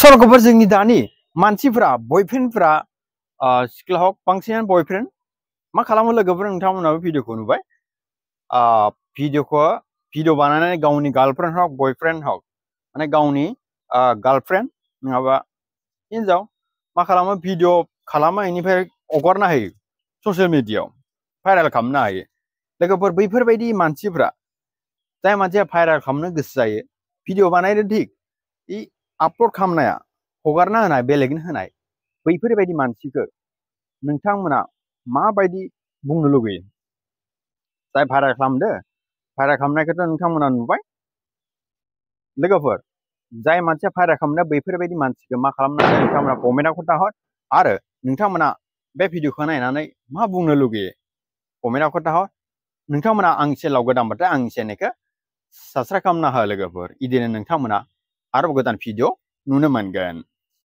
सरगोफोर जोंनि दानि मानसिफोरा बयफ्रेन्डफोरा सिख्ला हक बांसिनानो बयफ्रेन्ड मा खालामो लोगोफोर नोंथांमोनाबो भिडिअखौ नुबाय भिडिअ बानायनानै गावनि गार्लफ्रेन्ड हक बयफ्रेन्ड हक माने गावनि गार्लफ्रेन्ड नङाबा हिन्जाव मा खालामो भिडिअ खालामो इनिफ्राय हगारना होयो ससियेल मिडियायाव भाइरेल खालामनो हायो लोगोफोर बैफोरबायदि मानसिफ्रा जाय मानसिया भाइरेल खालामनो गोसो जायो भिडिअ बानायनो थिक आपल'ड खालामनाया हगारना होनाय बेलेगनो होनाय बैफोरबायदि मानसिखौ नोंथांमोना माबायदि बुंनो लुगैयो जाय भाइरेल खालामदो भाइरेल खालामनायखौथ' नोंथांमोना नुबाय लोगोफोर जाय मानसिया भाइरेल खालामदो बैफोरबायदि मानसिखौ मा खालामनांगौ नोंथांमोना कमेन्टआव खोन्थाहर आरो नोंथांमोना बे भिडिअखौ नायनानै मा बुंनो लुगैयो कमेन्टआव खोन्थाहर नोंथांमोना आंनि चेनेलाव गोदानबाथाय आंनि चेनेलखौ साबस्क्राइब खालामना हो लोगोफोर इदिनो नोंथांमोना आरो गोदान भिडिअ नुनो मोनगोन।